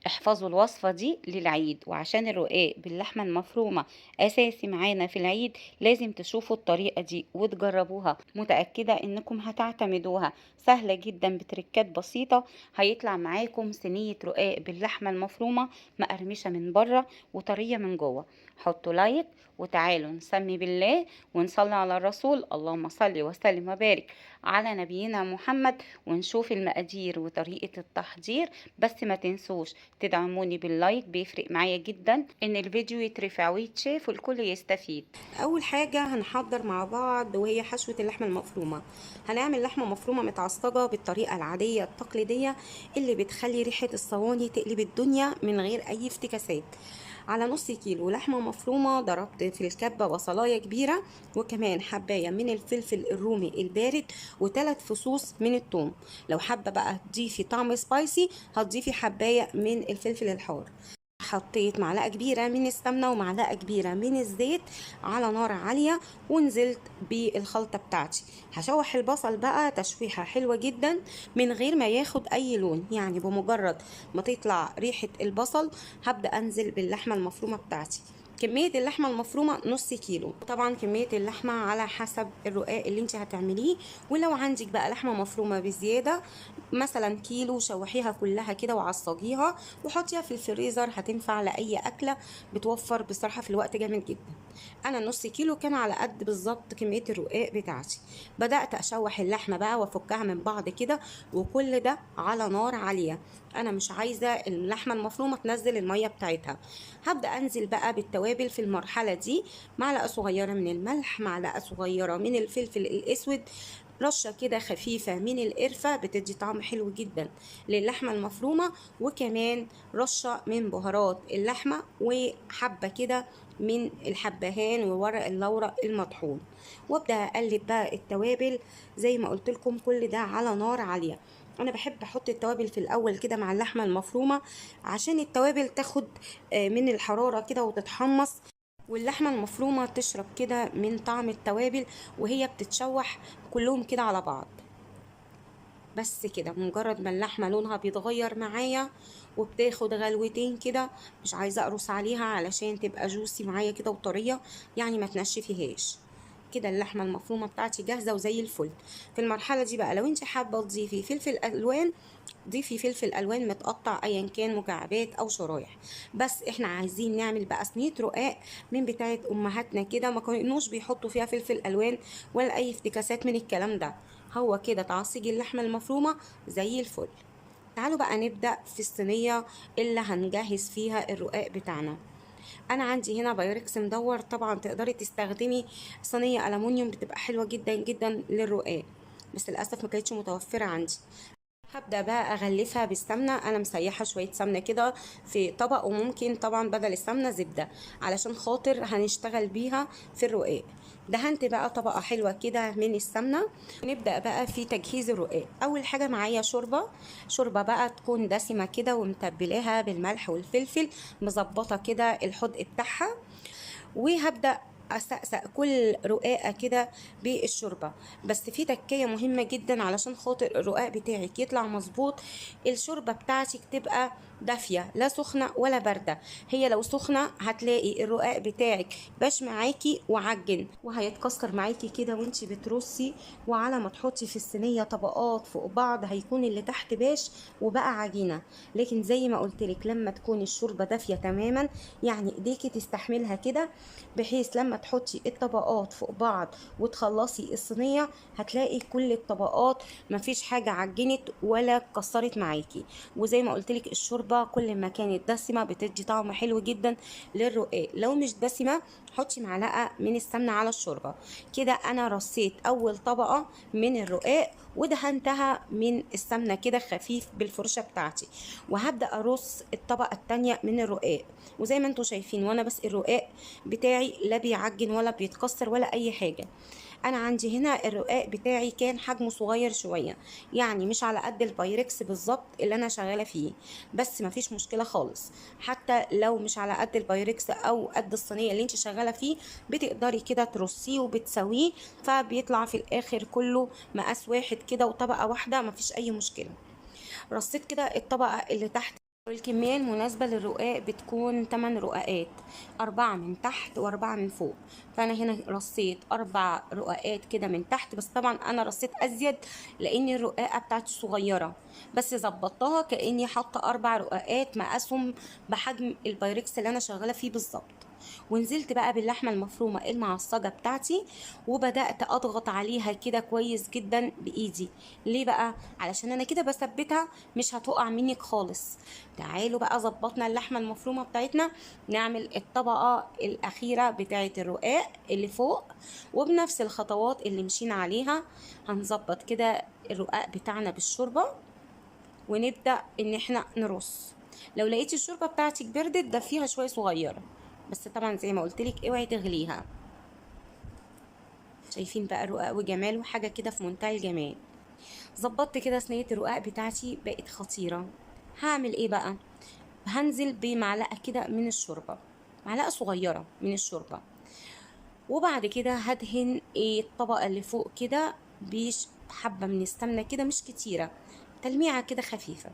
احفظوا الوصفة دي للعيد، وعشان الرقاق باللحمة المفرومة أساسي معانا في العيد لازم تشوفوا الطريقة دي وتجربوها، متأكدة إنكم هتعتمدوها. سهلة جدا بتركات بسيطة، هيطلع معاكم صينية رقاق باللحمة المفرومة مقرمشة من بره وطرية من جوه. حطوا لايك وتعالوا نسمي بالله ونصلي على الرسول، اللهم صل وسلم وبارك على نبينا محمد، ونشوف المقادير وطريقة التحضير. بس ما تنسوش تدعموني باللايك، بيفرق معايا جدا ان الفيديو يترفع ويتشاف والكل يستفيد. اول حاجة هنحضر مع بعض وهي حشوة اللحمة المفرومة. هنعمل لحمة مفرومة متعصجة بالطريقة العادية التقليدية اللي بتخلي ريحة الصواني تقلب الدنيا من غير اي افتكاسات. على نص كيلو لحمة مفرومة ضربت في الكبة بصلاية كبيرة، وكمان حباية من الفلفل الرومي البارد، وثلاث فصوص من الثوم. لو حابة بقى تضيفي طعم spicy هتضيفي حباية من الفلفل الحار. حطيت معلقة كبيرة من السمنة ومعلقة كبيرة من الزيت على نار عالية، ونزلت بالخلطة بتاعتي. هشوح البصل بقى تشويحة حلوة جدا من غير ما ياخد اي لون، يعني بمجرد ما تطلع ريحة البصل هبدأ انزل باللحمة المفرومة بتاعتي. كمية اللحمة المفرومة نص كيلو، طبعا كمية اللحمة على حسب الرقاق اللي انت هتعمليه. ولو عندك بقى لحمة مفرومة بزيادة مثلا كيلو شوحيها كلها كده وعصجيها وحطيها في الفريزر، هتنفع لأي أكلة، بتوفر بصراحة في الوقت جامد جدا. أنا نص كيلو كان على قد بالظبط كمية الرقاق بتاعتي. بدأت أشوح اللحمة بقى وأفكها من بعض كده، وكل ده على نار عالية. أنا مش عايزة اللحمة المفرومة تنزل المية بتاعتها. هبدأ أنزل بقى بالتوابل في المرحلة دي، معلقة صغيرة من الملح، معلقة صغيرة من الفلفل الأسود، رشة كده خفيفة من القرفة بتدي طعم حلو جدا للحمة المفرومة، وكمان رشة من بهارات اللحمة، وحبة كده من الحبهان وورق اللورة المطحون. وابدأ اقلب بقى التوابل زي ما قلت لكم، كل ده على نار عالية. انا بحب احط التوابل في الاول كده مع اللحمة المفرومة عشان التوابل تاخد من الحرارة كده وتتحمص، واللحمة المفرومة تشرب كده من طعم التوابل وهي بتتشوح كلهم كده على بعض. بس كده مجرد ما اللحمة لونها بيتغير معايا وبتاخد غلوتين كده، مش عايزة اقرص عليها علشان تبقى جوسي معايا كده وطرية، يعني ما تنشفيهاش كده. اللحمة المفرومة بتاعتي جاهزة وزي الفل. في المرحلة دي بقى لو انت حابة تضيفي فلفل ألوان ضيفي فلفل ألوان متقطع ايا كان مكعبات او شرايح. بس احنا عايزين نعمل بقى صينية رقاق من بتاعة امهاتنا كده، ما كانوش بيحطوا فيها فلفل ألوان ولا اي افتكاسات من الكلام ده. هو كده تعصيج اللحمة المفرومة زي الفل. تعالوا بقى نبدأ في الصينية اللي هنجهز فيها الرقاق بتاعنا. انا عندي هنا بايركس مدور، طبعا تقدري تستخدمي صينية ألمونيوم بتبقى حلوة جدا جدا للرقاق، بس للأسف ما كانتش متوفرة عندي. هبدأ بقى أغلفها بالسمنة. أنا مسيحة شوية سمنة كده في طبق، وممكن طبعا بدل السمنة زبدة علشان خاطر هنشتغل بيها في الرقاق. دهنت بقى طبقة حلوة كده من السمنة. نبدأ بقى في تجهيز الرقاق. أول حاجة معايا شوربة، شوربة بقى تكون دسمة كده ومتبلاها بالملح والفلفل، مظبطة كده الحدق بتاعها. وهبدأ اسقسق كل رقاقه كده بالشوربه. بس في تكايه مهمة جدا علشان خاطر الرقاق بتاعك يطلع مظبوط، الشوربة بتاعتك تبقى دافيه، لا سخنة ولا باردة. هي لو سخنة هتلاقي الرقاق بتاعك باش معاكي وعجن وهيتكسر معاكي كده وانتي بترصي، وعلى ما تحطي في الصينية طبقات فوق بعض هيكون اللي تحت باش وبقى عجينه. لكن زي ما قلت لك لما تكون الشوربة دافيه تماما، يعني ايديكي تستحملها كده، بحيث لما تحطي الطبقات فوق بعض وتخلصي الصينية هتلاقي كل الطبقات مفيش حاجة عجنت ولا اتكسرت معاكي. وزي ما قلتلك الشوربة كل ما كانت دسمة بتدي طعم حلو جدا للرقاق. لو مش دسمة حطي معلقه من السمنة على الشوربة كده. انا رصيت اول طبقه من الرقاق ودهنتها من السمنة كده خفيف بالفرشه بتاعتي، وهبدا ارص الطبقة التانية من الرقاق. وزي ما انتم شايفين وانا بس الرقاق بتاعي لا بيعجن ولا بيتكسر ولا اي حاجة. انا عندي هنا الرقاق بتاعي كان حجمه صغير شوية، يعني مش على قد البايركس بالظبط اللي انا شغالة فيه، بس مفيش مشكلة خالص. حتى لو مش على قد البايركس او قد الصينية اللي انت شغالة فيه بتقدري كده ترصيه وبتسويه، فبيطلع في الاخر كله مقاس واحد كده وطبقه واحدة، مفيش اي مشكلة. رصيت كده الطبقة اللي تحت والكمية المناسبة للرقاق بتكون 8 رقاقات، 4 من تحت و4 من فوق. فأنا هنا رصيت 4 رقاقات كده من تحت، بس طبعا أنا رصيت أزيد لأن الرقاقة بتاعتي صغيرة، بس ظبطتها كأني حاطة 4 رقاقات مقاسهم بحجم البايركس اللي أنا شغالة فيه بالظبط. ونزلت بقى باللحمة المفرومة المعصجة بتاعتي، وبدأت أضغط عليها كده كويس جدا بإيدي. ليه بقى؟ علشان أنا كده بثبتها مش هتقع منك خالص. تعالوا بقى ظبطنا اللحمة المفرومة بتاعتنا، نعمل الطبقة الأخيرة بتاعت الرقاق اللي فوق، وبنفس الخطوات اللي مشينا عليها هنظبط كده الرقاق بتاعنا بالشوربة، ونبدأ إن احنا نرص. لو لقيتي الشوربة بتاعتك بردت دفيها شوية صغيرة، بس طبعا زي ما قلتلك اوعي تغليها. شايفين بقى الرقاق وجماله، حاجة كده في منتهى الجمال. ظبطت كده صينية الرقاق بتاعتي، بقت خطيرة. هعمل ايه بقى؟ هنزل بمعلقة كده من الشوربة، معلقة صغيرة من الشوربة، وبعد كده هدهن الطبقة اللي فوق كده بحبة من السمنة كده، مش كتيرة، تلميعة كده خفيفة.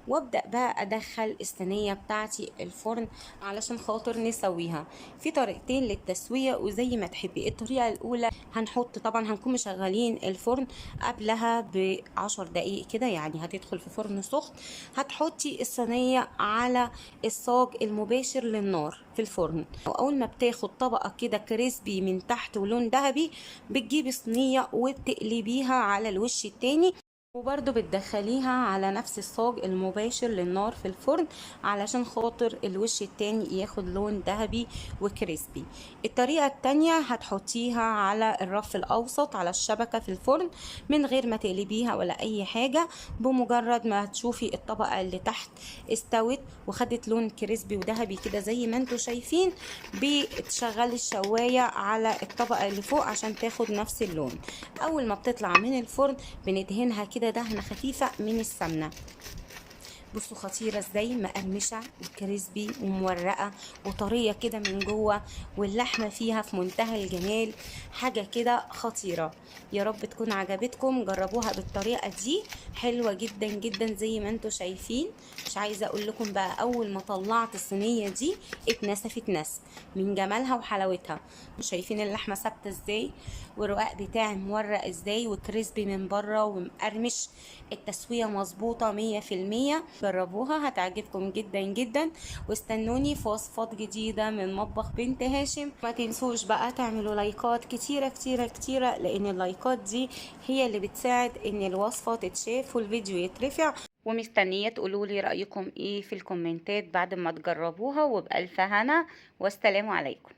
وابدأ بقى ادخل الصينية بتاعتي الفرن علشان خاطر نسويها. في طريقتين للتسوية وزي ما تحبي. الطريقة الاولى هنحط، طبعا هنكون مشغلين الفرن قبلها ب10 دقايق كده، يعني هتدخل في فرن سخن. هتحطي الصينية على الصاج المباشر للنار في الفرن، واول ما بتاخد طبقة كده كريسبي من تحت ولون ذهبي بتجيبي صينية وبتقلبيها على الوش التاني، وبرده بتدخليها على نفس الصاج المباشر للنار في الفرن علشان خاطر الوش التاني ياخد لون ذهبي وكريسبي. الطريقة التانية هتحطيها على الرف الاوسط على الشبكة في الفرن من غير ما تقلبيها ولا اي حاجة. بمجرد ما هتشوفي الطبقة اللي تحت استوت وخدت لون كريسبي وذهبي كده زي ما انتوا شايفين، بتشغلي الشواية على الطبقة اللي فوق عشان تاخد نفس اللون. اول ما بتطلع من الفرن بندهنها كده دهنة خفيفة من السمنة. بصوا خطيرة ازاي، مقرمشة وكريسبي ومورقة وطرية كده من جوه، واللحمة فيها في منتهى الجمال، حاجة كده خطيرة. يا رب تكون عجبتكم، جربوها بالطريقة دي، حلوة جدا جدا زي ما انتوا شايفين. مش عايزة اقول لكم بقى اول ما طلعت الصينية دي اتنسفت نسف من جمالها وحلاوتها. شايفين اللحمة ثابتة ازاي، والرقاق بتاعي مورق ازاي، وكريسبي من بره ومقرمش، التسوية مظبوطة 100%. جربوها هتعجبكم جدا جدا، واستنوني في وصفات جديدة من مطبخ بنت هاشم. ما تنسوش بقى تعملوا لايكات كتيرة كتيرة كتيرة، لان اللايكات دي هي اللي بتساعد ان الوصفة تتشاف والفيديو يترفع. ومستنية تقولوا لي رأيكم ايه في الكومنتات بعد ما تجربوها، وبألف هنا، والسلام عليكم.